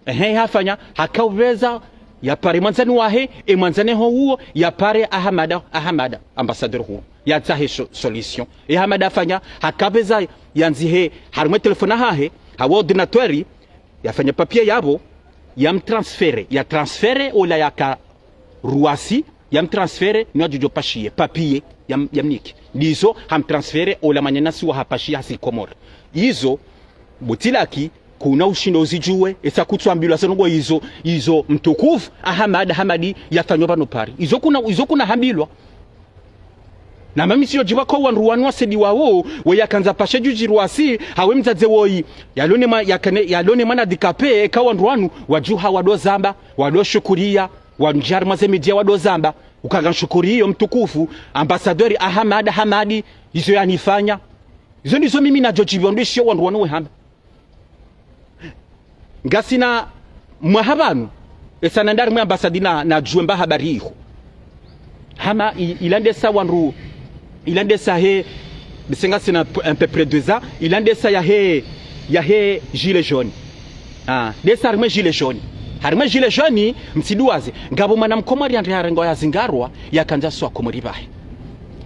Ehe, hafanya, haka upveza, ya pare mwandzani wahe, e mwandzani ho uwo, ya pare Ahamada, Ahamada, ambassadeur hu, ya tsahe so-, solution. E Ahamada hafanya, haka upveza, yandzihe, harimwa e téléphone hahe, hawa ordinateur, yafanya papier yapvo, ya mtransféré, ya transféré, ola yaka Roissy, ya mtransféré, ni wadjudjo pashiye, papier, ya m-, ya mnike. Ndizo, ha mtransféré, ola mwananyasi wa hapashiye hasi Komori. Izo, Botilaki, kuna ushindo uzidjuwe, esa kutsu ambilwa ze ndrongo izo, izo mtukufu, Ahamada Hamadi, yafanywa pvanu Paris. Izo kuna, izo kuna hambilwa. Na mami siyo djiwa ko wandru wanu wasedi wawo, we yakandza pashe djudji Roissy, hawe mdzadze woyi, yalo ne mwa-, yakane, yalo ne mwana handicapé, eka wandru wanu, wadjuha wado zamba, wado shukuriya, wandjari mwa ze média wado zamba, uka ngamshukuriyo mtukufu, ambassadeur Ahamada Hamadi, izo yanifanya. Izo ndizo mimi nadjo djibiwa ndo ishiyo wandru wanu wehamba. Ngasina mwaha pvanu, esa nanda harimwa e ambassade na, nadjuwe mba habari iho. Hama i-, ila ndesa wandru, ila ndesa he, bese ngasina p-, à peu près deux ans, ila ndesa yahe, yahe gilets jaunes. Ah, ndesa harimwa e gilets jaunes. Harimwa e gilets jaunes, mtsiduwaze, ngapvo mwana mkomori yandre harengo yazingarwa, yakandza sisi wa Komori pvahe.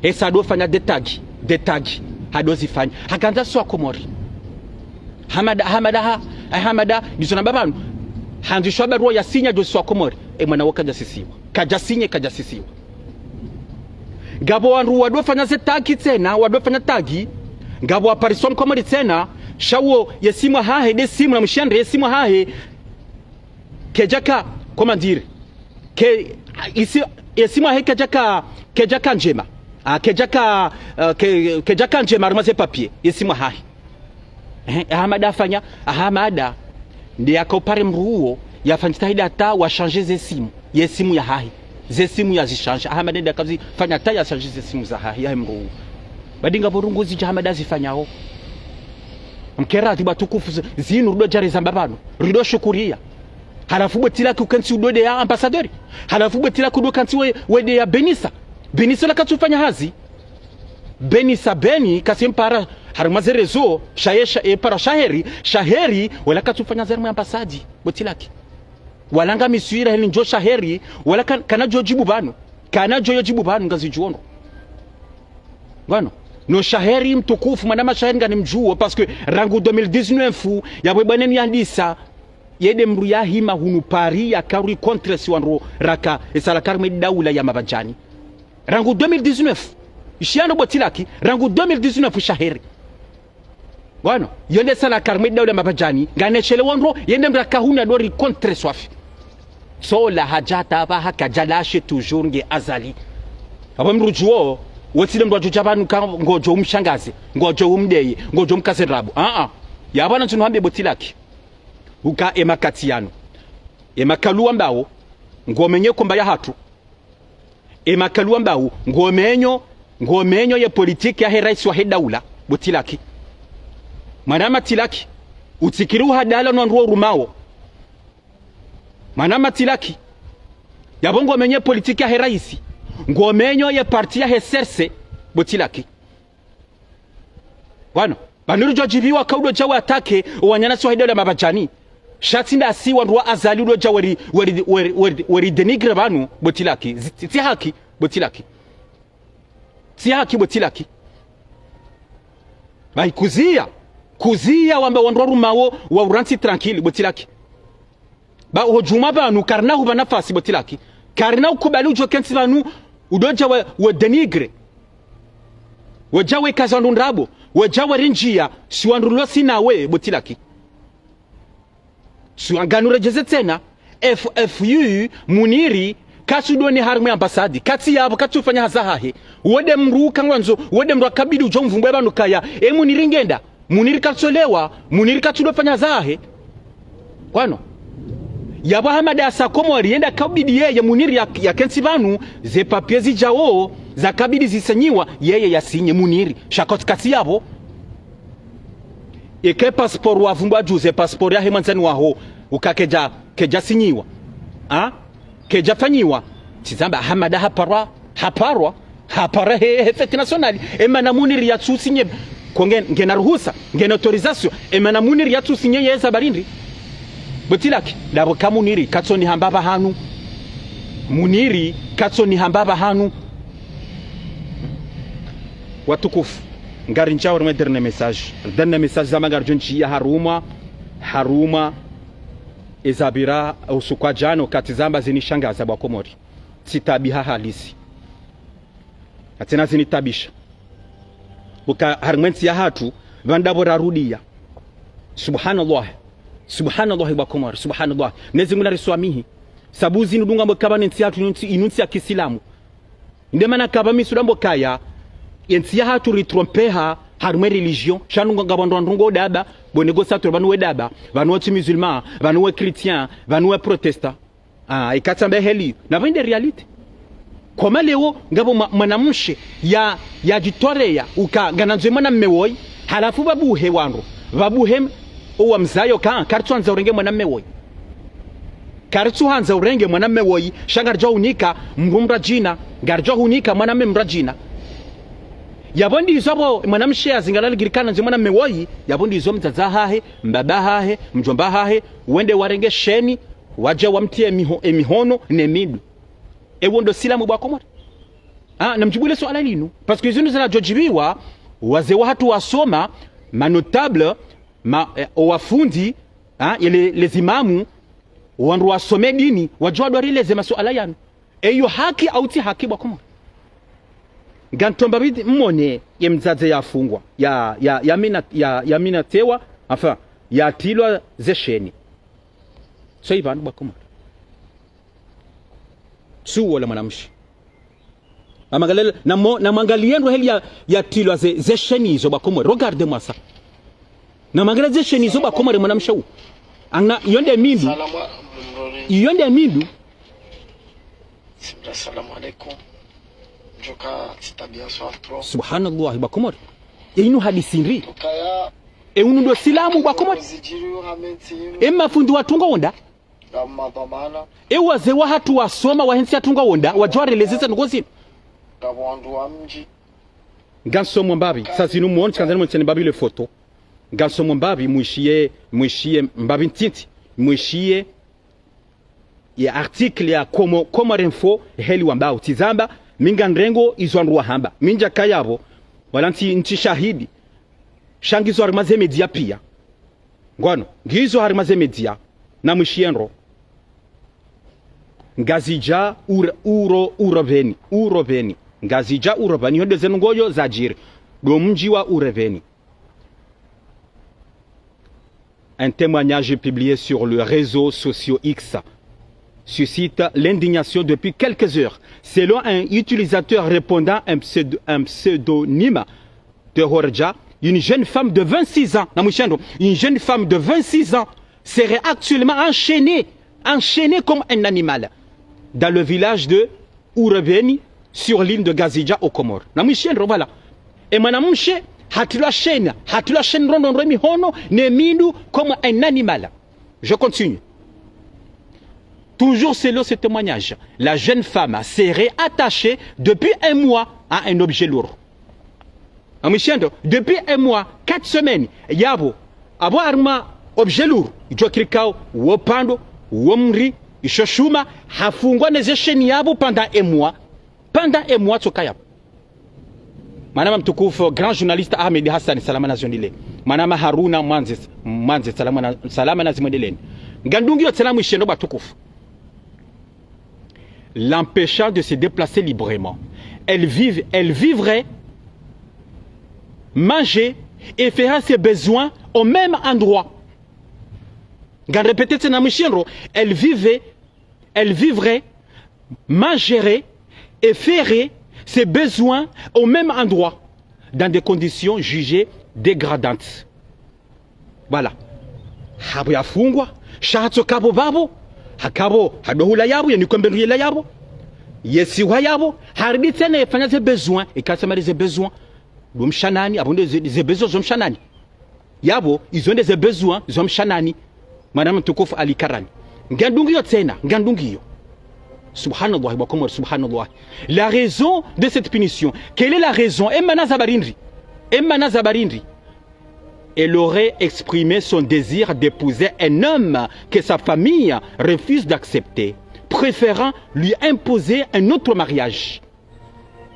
Esa hado fanya des tags, des tags, hado zifanya. Hakandza sisi wa Komori. Hamada, Hamada, ha, eh, Hamada, ndizo namba pvanu. Handzishwa barua ya signé djo sisi wa Komori. E mwana wo kadja sisiwa. Kadja signé, kadja sisiwa. Ngapvo wandru wado fanya ze tagi tsena, wado fanya tagi. Ngapvo wa Paris wa mkomori tsena, sha wo ye simu yahahe, nde simu na mshendre ye simu yahahe. Kedjaka, comment dire, ke, isi, ye simu yahahe kedjaka, kedjaka ndjema. Ah, kedjaka, eh, ke, kedjaka ndjema harimwa ze papier, ye simu yahahe. Eh, Ahamada hafanya, Ahamada, nde yaka upare mdru uwo, yafanya jitihadi hata wa changer ze simu, ye simu yahahe. Ze simu yazi changer. Ahamada nde yakazifanya hata ya changer ze simu zahahe, yahe mdru uwo. Badi ngapvo ndrongo zidja Ahamada zifanyao. Mkera ati watukufu zi-, zinu rido djari zamba pvanu. Rido shukuriya. Halafu Botilaki ukentsi udo nde ya ambassadeur. Halafu Botilaki udo kentsi we, we nde ya Benisa. Benisa ola katsu fanya hazi. Benisa Beni, kasimpara, harimwa ze réseaux, sha ye sha, e para Shaheri, Shaheri, wala katsu fanya hazi harimwa e ambassade, Botilaki. Wala ngami swira heli ndjo Shaheri, wala kan-, kana djo djibu pvanu. Kana djo yo djibu pvanu, ngazidjuwo ndro. Ngwano, no Shaheri mtukufu, mwana ma Shaheri nganimdjuwo, parce que rangu deux mille dix-neuf, yapvo bwana ni yandisa, ye nde mdru yahima hunu Paris, yaka uri contre sisi wandru raka, esa raka harimwa e daula ya Mabadjani. Rangu deux mille dix-neuf. Ishiyano Botilaki, rangu deux mille dix-neuf Shaheri. Ngwano, yo nde sala harimwa e daula Mabadjani, nganeshelewo ndro, ye nde mdru raka hunu yado uri contre swafi. Tsola hadja hata pvaha kadja lashe toujours nge Azali. Apvo mdru djuwo, wo tsi nde mdru wadjo dja pvanu ka ngodjo umshangaze, ngodjo umdeye, ngodjo umkaze ndrabo. Ah, ah. Yapvo nantsunu hambe Botilaki. Uka e makati yanu. E makalu wambao, ngomenye komba yahatru. E makalu wambao, ngomenyo, ngomenyo ye politique yahe raisi wahe daula, Botilaki. Mwana Matilaki, utsikiri uhadala no wandru wo urumao. Mwana Matilaki, yapvo ngomenyo ye politique yahe raisi, ngomenyo ye parti yahe C R C, Botilaki. Ngwano, pvanu ridjo djibiwa ka udo dja we attaquer, o wananyasi wahe daula Mabadjani. Sha tsi ndasi wandru wa Azali udo dja weri, weri, weri, weri, weri dénigrer pvanu, Botilaki. Zi-, tsi, tsi haki, Botilaki. Tsi haki, Botilaki. Pvaikuziya, Kuziya wamba wandru warumao wa urantsi tranquille, bo Tilaki. Ba ho djumwa pvanu, karina hupva nafasi, bo Tilaki. Karina ukubali udjo kentsi pvanu, udodja wa, wa dénigrer. Wadja weka zandru ndrabo, wadja warindjia, si wandru losi nawe, bo Tilaki. Si wanganu redjeze tsena, F F U, Muniri, katsudone harimwa ye ambassade, katsi yapvo, katsufanya hazi yahahe. Wende mdru kangwandzo, wende mdru akabidi udjo mvumbwe pvanu kaya, e Muniri ngenda, Muniri katsolewa, Muniri katsudofanya hazi yahahe. Kwano. Yapvo Hamada Asa Komori, yenda kabidi yeye, Muniri ya, ya kentsi pvanu, ze papiers zidjao, za kabidi zisinyiwa, yeye ya sinye Muniri. Sha kotsi katsi yapvo. Eka e passeport wavumbwa djuzi, e passeport yahe mwandzani waho, uka kedja, kedja sinyiwa. Ha? Kedja fanyiwa. Tsi zamba Hamada haparwa, haparwa, hapara he, he fête nationale. E mana Muniri yatsu sinye, ko nge, ngena ruhusa, ngena autorisation. E mana Muniri yatsu sinye yeza barindri. Bo Tilaki, ndapvo ka Muniri, katsoni hamba pvahanu. Muniri, katsoni hamba pvahanu. Watukufu, ngarindjao harumwa e dernier message. Dernier message zamba ngaridjo ndjia harumwa, harumwa, ezapvira usiku wa djana, kati zamba zinishangaza bo Wakomori. Tsitabiha halisi. Katsina zinitabisha. Uka harimwa entsi yahatru, pvandapvo rarudia. Subhanallah. Subhanallah bo Wakomori. Subhanallah. Mwenyezi Mungu nariswamihi. Sabu zinu dunga mbo kapvana entsi yahatru inu ntsi, inu ntsi ya kiislamu. Nde mana kapva mi tsu damba kaya, entsi yahatru ritrompeha, harimwa e religion, sha nunga ngapvo wandru wandru ngo daba, bo négociateur pvanu we daba, pvanu we tsi musulman, pvanu we chrétien, pvanu we protestant. Ah, ikatsamba heli, na pvo inde réalité. Koma leo, ngapvo mwa-, mwanamshe, ya, yadjitoreya, uka, nganandzo e mwanamme woyi, halafu pvabuhe wandru, pvabuhe m-, owa mzayo ka, karitsuhandza urenge mwanamme woyi. Karitsuhandza urenge mwanamme woyi, sha ngaridjo hunika mdru mdru djina, ngaridjo hunika mwanamme mdru djina. Yapvo ndizo pvo mwanamshe ya zingara ligirikana nze mwanamme woyi, yapvo ndizo mdzadze hahe, mbaba hahe, mdjomba hahe, wende warenge sheni, wadje wamtriye miho-, emihono ne mindru. Ewo ndo usilamu bo Wakomori? Ah, namdjibu le suala linu. Parce que zinu zina djodjibiwa, wazee wahatru wasoma, ma notables, ma, eh, owafundi, ah, ye le, le zimamu, wandru wasome dini, wadjo wadwarileze masuala yanu. Eyo haki au tsi haki bo Wakomori? Ngamtromba bidi mmone ye mdzadze yafungwa, ya, ya, ya mina, ya, ya mina tewa, enfin, yatrilwa ze sheni. So ipvanu bo Wakomori. Tsuwo la mwanamshe. Namangalie, namo, namangaliye ndro heli ya, yatrilwa ze, ze sheni izo bo Wakomori. Regardez-moi ça. Namangalie ze sheni izo bo Wakomori mwanamshe u. Angina, iyo nde mindru. Iyo nde mindru. Simra, salamu alaikum. Njoka tsitabiha swafro. Subhanallah bo Wakomori. E inu hadisi ndri? Ukaya. E unu ndo usilamu bo Wakomori? Zidjiri uhamentsi inu. E mafundi watunga wonda. Ngam madhwamana. E wazee wahatru wasoma, wahe ntsi yatunga wonda, wadjo warelezeza ndrongo zinu. Ngapvo wandru wa mdji. Ngamsomo mbapvi, sa zinu mwone, tsikandza nimwonese mbapvi le foto. Ngamsomo mbapvi, mwishiye, mwishiye mbapvi ntiti, mwishiye ye article ya Como-, Comores Info, heli wambao. Tsi zamba, mi ngamrengo izo wandru wahamba. Mi ndjakaya pvo, wala ntsi, ntsi shahidi. Sha ngizo harimwa ze média pia. Ngwano, ngizo harimwa ze média, namwishiye ndro. Ngazidja ur-, uro, Uroveni, Uroveni. Ngazidja Uroveni, ho ndo zinu ngoyo zadjiri. Ndo mdji wa Uroveni. Un témoignage publié sur le réseau social X suscite l'indignation depuis quelques heures. Selon un utilisateur répondant un pseudo-, un pseudonyme de Horja, une jeune femme de vingt-six ans, namwishiye ndro, une jeune femme de vingt-six ans serait actuellement enchaînée, enchaînée comme un animal dans le village de Uroveni, sur l'île de Ngazidja aux Comores. Namwishiye ndro, voilà. E mwanamshe, hatrilwa sheni, hatrilwa sheni ndro ndro ndro mihono, ne mindru, comme un animal. Je continue. Toujours selon ce témoignage, la jeune femme serait attachée depuis un mois à un objet lourd. Namwishiye ndro, depuis un mois, quatre semaines, yapvo, apvo harimwa objet lourd, idjo kirikao, wo pando, wo mri, isho shuma, hafungwa ne ze sheni yapvo pendant un mois, pendant un mois tsoka yapvo. Mwanama mtukufu, grand journaliste Ahmed Hassan, salama na zondile. Mwanama Haruna Mwandze, Mwandze, salama na, salama na zimwendeleni. Ngandungiyo tsena mwishiyo watukufu. L'empêchant de se déplacer librement. Elle vive, elle vivrait, mangeait et ferait ses besoins au même endroit. Ngarépété tsena mwishiyo, elle vivait, elle vivrait, mangerait et ferait ses besoins au même endroit, dans des conditions jugées dégradantes. Voilà. Hapvo yafungwa, sha hatsoka pvo pvapvo, haka pvo, hadohula yapvo, yenikwembe nduyela yapvo, yesiwa yapvo, haridi tsena yefanya ze besoins, ikasa mali ze besoins, ndo mshanani, apvo nde ze, ze besoins zo mshanani. Yapvo, izo nde ze besoins zo mshanani. Mwanama mtukufu Ali Karani. Ngandungiyo tsena, ngandungiyo. Subhanallah, wa Komori, subhanallah. La raison de cette punition. Quelle est la raison ? Emana za barindri. Emana za barindri. Elle aurait exprimé son désir d'épouser un homme que sa famille refuse d'accepter, préférant lui imposer un autre mariage.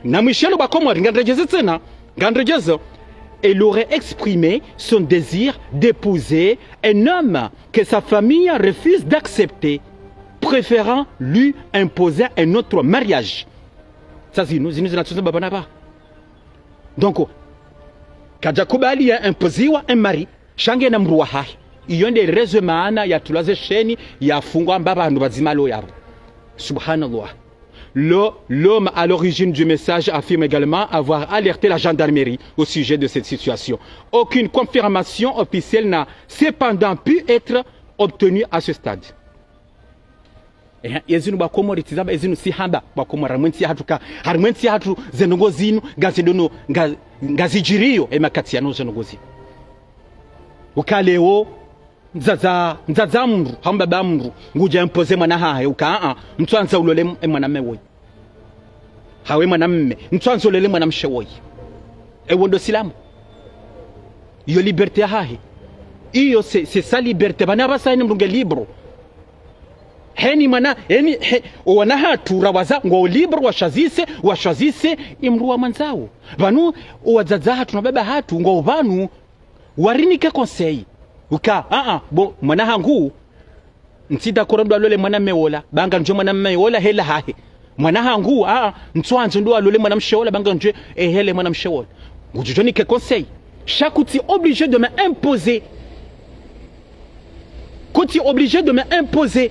Na mwishiyo wa Komori, ngarejeze tsena, ngarejeze. Elle aurait exprimé son désir d'épouser un homme que sa famille refuse d'accepter, préférant lui imposer un autre mariage. Sa zinu, zinu zina tsuza baba na ba. Donc, kadja kubali ya imposiwa un mari, sha ngena mdru wahahe. Iyo nde raison maana yatulwa ze sheni, yafungwa mbaba ndo pvadzima lo yapvo. Subhanallah. Le, l'homme à l'origine du message affirme également avoir alerté la gendarmerie au sujet de cette situation. Aucune confirmation officielle n'a cependant pu être obtenue à ce stade. Ehe, yezinu wa Komori tsi zamba, yezinu tsi hamba wa Komori, harimwa entsi yahatru ka, harimwa entsi yahatru ze ndrongo zinu, ngazi dono, nga, ngazidjiriyo, emakati yanu ze ndrongo zinu. Uka leo, mdzadze, mdzadze mdru, hau mbaba mdru, ngudja imposer mwana hahe, uka, a, a, mtsuandza ulole m-, emwanamme woyi. Hau emwanamme, mtsuandza ulole mwanamshe woyi. Ewo ndo silamu. Iyo liberté yahahe. Iyo c'est, c'est sa liberté. Pvanu pvasa heni mdru nge libre. Heni mwana, heni, he, owana hatru rawaza, ngwao libre, washwazise, washwazise, emdru wamwandzao. Pvanu, owadzadze hatru na baba hatru, ngwao pvanu, warinike conseil. Uka, a, a, bo, mwana hangu, ntsi d'accord ndo alole mwanamme wola, ba ngamdjo mwanamme wola hela hahe. Mwana hangu, a, a, ntsuandza ndo alole mwanamshe wola, ba ngamdjo, e, hele mwanamshe wola. Ngudjo nike conseil. Sha kutsi obligé de me imposer. Kutsi obligé de me imposer.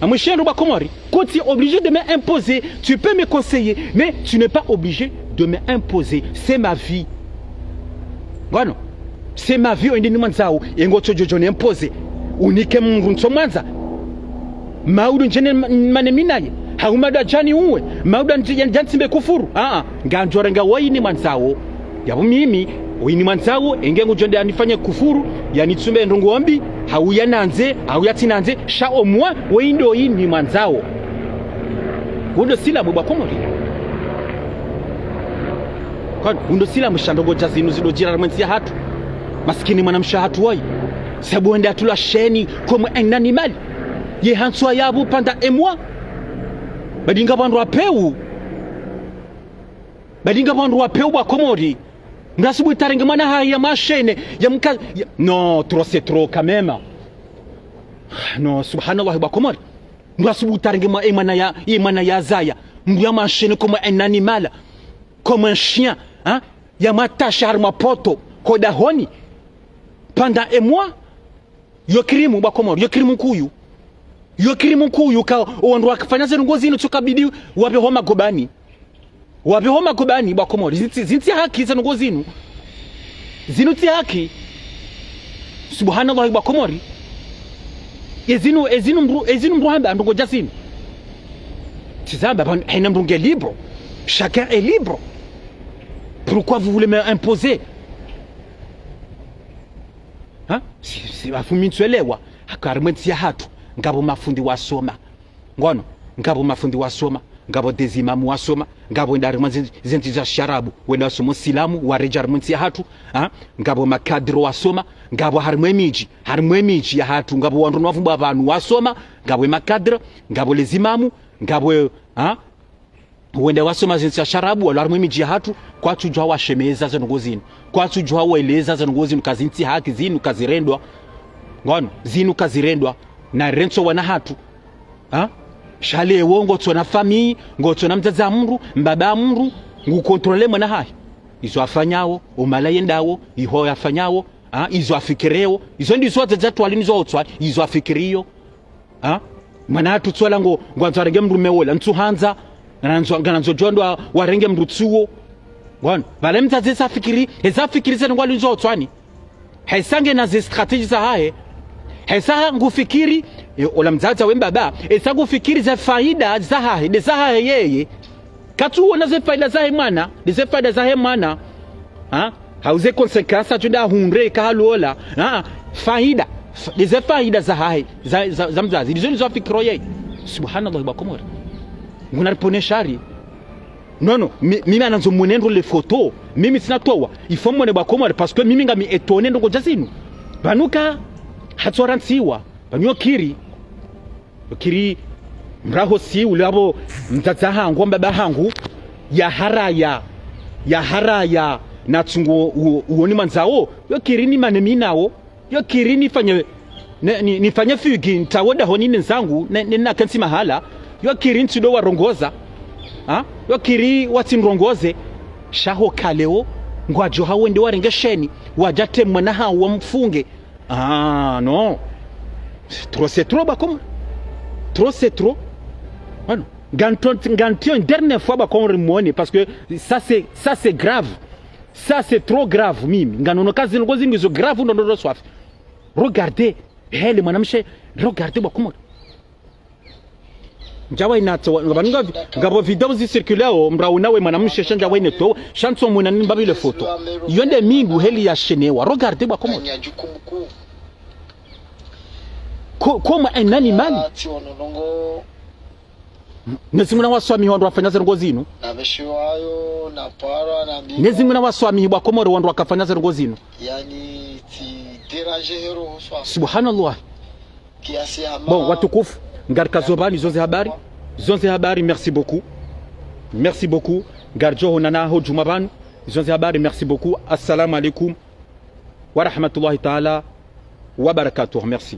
Amwishiyo wa Komori. Kutsi obligé de me imposer. Tu peux me conseiller, mais tu n'es pas obligé de me imposer. C'est ma vie. Ngwano. C'est ma vie, oyi nde nimwandzao. Engo tsodjo djo ni imposer. Unike mdru ntsomwandza. Maudu ndjene ma-, mane mi naye. Hau maudu adjani uwe. Maudu ndje-, ndjantsimbe kufuru. A, a. Ngandjorenga woyi nimwandzao. Yapvo mimi, woyi nimwandzao, enge ngudjo nde yanifanye kufuru, yanitsumbe ndrongo mbi, hau yanandze, hau yatsinandze, sha omwa, woyi ndo yi nimwandzao. Undo silamu wa Komori. Kwani, undo silamu sha ndrongo dja zinu zidodjiri harimwa entsi yahatru. Masikini mwanamshe hatru woyi. Sabu wende atulwa sheni comme un animal. Ye hantswa yapvo pendant un mois. Badi ngapvo wandru wapvewu. Badi ngapvo wandru wapvewu wa Komori. Mdru asubuhi tarenge mwana hahe ya mashene, ya mka-, ya, non, trop c'est trop quand même. Non, subhanallah, wa Komori. Mdru asubuhi tarenge mwa-, e mwana ya, e mwana ya zaya. Mdru ya mashene comme un animal, comme un chien, hein? Ya mwatasha harimwa poto, ho dahoni. Pendant un mois, yo crime wa Komori, yo crime nkuu. Yo crime nkuu, ka, owandru wafanya ze ndrongo zinu tsi kabidi wapvehwe magobani. Wapvehwe magobani wa Komori. Zintsi, zintsi haki ze ndrongo zinu. Zinu tsi haki. Subhanallah wa Komori. Ezinu, ezinu mdru, ezinu mdru hamba ndrongo dja zinu. Tsi zamba, pvanu, haina mdru nge libre. Chacun est libre. Pourquoi vous voulez me imposer ? Ha? Si, si, afu mi ntsuelewa. Haka harimwa entsi yahatru. Ngapvo mafundi wasoma. Ngwano, ngapvo mafundi wasoma, ngapvo des imams wasoma, ngapvo wenda harimwa ze, ze ntsi za shiarabu, wenda wasoma usilamu, waredjei harimwa entsi yahatru, ha? Ngapvo ma cadres wasoma, ngapvo harimwa emidji, harimwa emidji yahatru, ngapvo wandru wavumbuwa pvanu wasoma, ngapvo ma cadres, ngapvo les imams, ngapvo, ha? Wende wasoma zintsi ya sharabu, walo harimwa emidji yahatru, kwatsudjuwa washemeza zendrongo zinu. Kwatsudjuwa waeleza zendrongo zinu, kazitsi haki zinu, kazirendwa. Ngono, zinu kazirendwa. Na rentso wana hatru. Ha? Sha leo ngotsona famille, ngotsona mdzadze wa mndru, mbaba wa mndru, ngu contrôler mwana hahe. Izo afanyao, omala yendao, iho yafanyao, ha? Izo afikireo, izo ndizo wadzadze watru wali nizo otswa, izo afikirio. Ha? Mwana hatru tsi ola ngo, ngwandzo arenge mdrume wola, ntsu handza, nganandzo, nganandzo djo ndo warenge mdru tsi wo. Ngono, pvale mdzadze esa fikiri, esa fikiri zendrongo wali nizo otswani. Hesa ngena ze stratégie zahahe. Hesa ngufikiri, e, ola mdzadze we mbaba, esa ngufikiri ze faida zahahe, nde zahahe yeye. Katsuona ze faida zahe mwana, nde ze faida zahe mwana. Ha? Hau ze conséquences atsu nda hundre kahalola. Ha? Faida. Fa-, nde ze faida zahahe, za, za, za mdzadze. Ndizo nizo afikiro yeye. Subhanallah, bo Wakomori. Nguna ripvone shari. Non, non, mi, mimi nganandzo mwone ndro le photo. Mimi tsina towa. Il faut mwone bo Wakomori, parce que mimi ngami étonné ndrongo dja zinu. Pvanu ka, hatsorantsiwa. Pvanu yo kiri. Yo kiri, mraho tsi ule apvo mdzadze hangu, mbaba hangu, yaharaya. Yaharaya, natsungo u-, uoni mwandzao. Yo kiri ni mane mi nao. Yo kiri nifanye, ne, ni, nifanye fugue, ntawe dahoni ne zangu, ne, ne nakentsi mahala. Yo kiri ntsido warongoza. Ha? Yo kiri watsi nrongoze. Sha ho kaleo, ngwadjo hawende warenge sheni, wadja te mwana hawo wamfunge. Ah, non. Trop, c'est trop, bo Wakomori. Trop, c'est trop. Bon. Ngantio, ngantio une dernière fois, bo Wakomori mwone, parce que ça, c'est, ça, c'est grave. Ça, c'est trop grave, mimi. Nganono ka zindrongo zinu zo grave, ndo ndo swafi. Regardez. Hele, mwanamshe, regardez, bo Wakomori. Ndjawa inatso, wa-, ngapvo, ngapvo video zi circulé o, mrauna we mwanamshe, sha ndjawa inetso, sha ntso mwona ni mbapvi le photo. Yo nde mindru heli ya shenewa. Regardez, bo Wakomori. Ko-, comme un animal. Mwenyezi Mungu nawaswamihi wandru wafanya zendrongo zinu. Mwenyezi Mungu nawaswamihi bo Wakomori wandru wakafanya zendrongo zinu. Subhanallah. Bon, watukufu, ngarikazo pvanu, izo nde ze habari. Izo nde ze habari, merci beaucoup. Merci beaucoup. Ngaridjo honana ho djumwa pvanu. Izo nde ze habari, merci beaucoup. Assalamu alaikum wa rahmatullahi ta'ala wa barakatuh. Merci.